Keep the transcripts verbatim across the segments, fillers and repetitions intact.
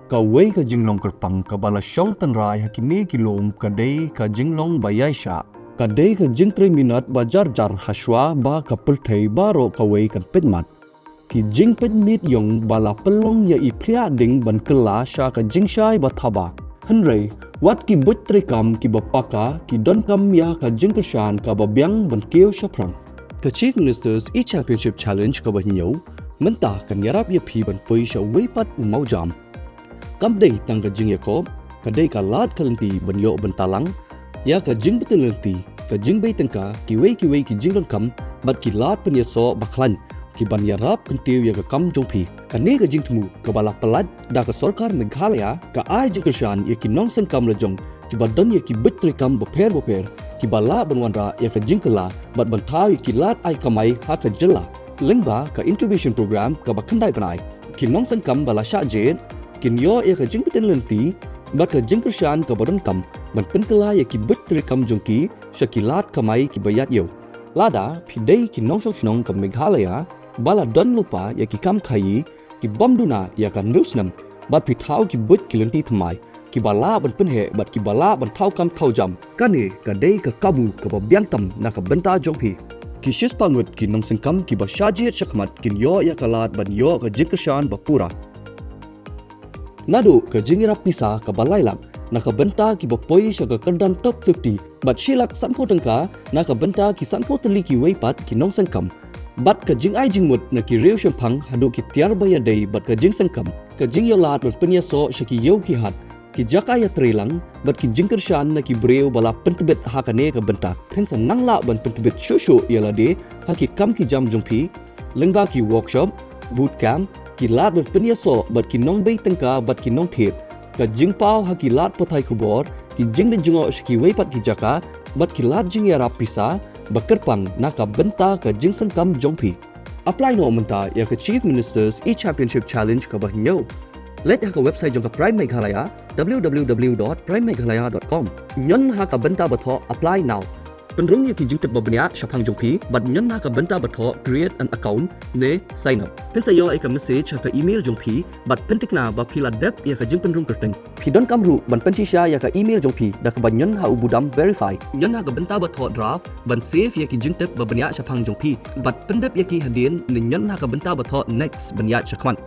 Kawei ka jinglong kyrpang kaba la shong tynrai ha kine ki lum ka dei ka jinglong ba ïaishah. Ka dei ka jingtrei minot ba jar jar hashwa ba ka pyrthei baroh kawei kan peit mat. Ki jingpeit miet ïong ba la pynlong ïa i phliah ding ban kylla sha ka jingshai ba thaba. Hynrei wat ki buit treikam kiba paka ki donkam ïa ka jingkyrshan kaba biang ban kiew shaphrang. Ka Chief Minister's E-Championship Challenge kaba hynñiew mynta kan ïarap ïa phi ban poi sha uwei pat u mawjam. Kam dei tang ka jingïakob, ka dei ka lad ka lynti ban ïoh bynta lang ïa ka jingbtin lynti, ka jingbei tyngka, kiwei kiwei ki jingdonkam bad ki lad pynïasoh ba khlaiñ ki ban ïarap kyntiew ïa ka kam jong phi. Kane ka jingthmu kaba la pyllait da ka sorkar Meghalaya ka ai jingkyrshan ïa ki nongsengkam lajong kiba don ïa ki buit treikam bapher bapher kiba lah ban wanrah ïa ka jingkylla bad ban thaw ïa ki lad ai kamai ha ka jylla. Lyngba ka incubation program kaba khyndai bnai, ki nongsengkam ba la shah jied kin ïoh ïa ka jingbtin lynti bad ka jingkyrshan kaba donkam ban pynkylla ïa ki buit treikam jong ki sha ki lad kamai kiba ïaid ïew. Lada phi dei ki nongshong shnong ka Meghalaya ba la don lypa ïa ki kam khaïi ki bym duna ïa ka hynriew snem bad phi thaw ki buit ki lynti thymmai kiba lah ban pynheh bad kiba lah ban thaw kam thaw jam. Kane ka dei ka kabu kaba biang tam na ka bynta jong phi. Ki shispah ngut ki nongsengkam kiba shah jied shakhmat kin ïoh ïa ka lad ban ïoh ka jingkyrshan ba pura. Naduh ka jingïarap pisa kaba lai lak na ka bynta kiba poi sha ka kyrdan top fifty bad shi lak sanphew tyngka na ka bynta ki sanphew tylli kiwei pat ki nongsengkam. Bad ka jingai jingmut na ki riew shemphang haduh ki tiar ba ïadei bad ka jingsengkam, ka jingïalad ban pynïasoh sha ki ïew ki hat, ki jaka ïatreilang bad ki jingkyrshan na ki briew ba la pyntbit ha kane ka bynta. Phin sa nang lah ban pyntbit shuh shuh ïa lade ha ki kam ki jam jong phi lyngba ki workshop, boot camp, ki lad ban pynïasoh bad ki nongbei tyngka bad ki nongthied, ka jingpaw ha ki lad pathai khubor, ki jingleit jngoh sha kiwei pat ki jaka bad ki lad jingïarap pisa ba kyrpang na ka bynta ka jingsengkam jong phi. Apply noh mynta ïa ka Chief Minister's E-Championship Challenge kaba hynñiew. Leit ha ka website jong ka Prime Meghalaya, w w w dot prime meghalaya dot com. Ñion ha ka bynta ba thoh Apply Now. Pynrung ïa ki jingtip ba bniah shaphang jong phi bad ñion ha ka bynta ba thoh Create an Account ne Sign Up. Phin sa ïoh ïa ka message ha ka email jong phi bad pynthikna ba phi la dep ïa ka jingpynrung kyrteng. Phi donkam ruh ban pynshisha ïa ka email jong phi da kaba ñion ha u budam Verify. Ñion ha ka bynta ba thoh Draft ban save ïa ki jingtip ba bniah shaphang jong phi bad pyndep ïa ki hadien ne ñion ha ka bynta ba thoh Next ban ïaid shakhmat.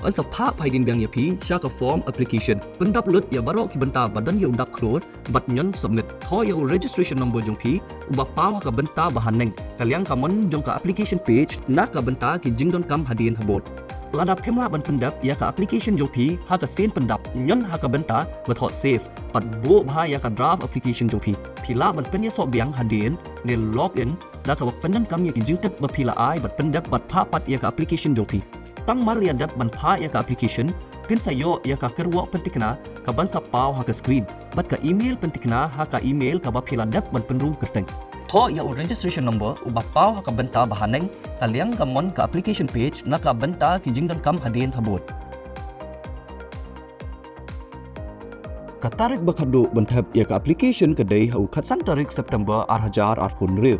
Yn sa phah phai dien biang ïa phi sha ka form application. Pyndap lut ïa baroh ki bynta ba don ïa u dak khlur bad ñion Submit. Thoh ïa u registration number jong phi uba paw ha ka bynta ba haneng, ka liang ka mon jong ka application page na ka bynta ki jingdonkam hadien habud. Lada phim lah ban pyndep ïa ka application jong phi ha ka sien pyndap, ñion ha ka bynta ba thoh Save bad buh bha ïa ka draft application jong phi. Phi lah ban pynïasoh biang hadien ne log in da kaba pyndonkam ïa ki jingtip ba phi la ai bad pyndep bad phah pat ïa ka application jong phi. Tang mar ïa dep ban phah ïa ka application, phin sa ïoh ïa ka kyrwoh pynthikna kaban sa paw ha ka screen bad ka email pynthikna ha ka email kaba phi la dep ban pynrung kyrteng. Thoh ïa u registration number uba paw ha ka bynta ba haneng, ka liang ka mon ka application page na ka bynta ki jingdonkam hadien habud. Ka tarik ba khatduh ban thep ïa ka application ka dei ha u khatsan tarik September ar hajar arphew hynriew.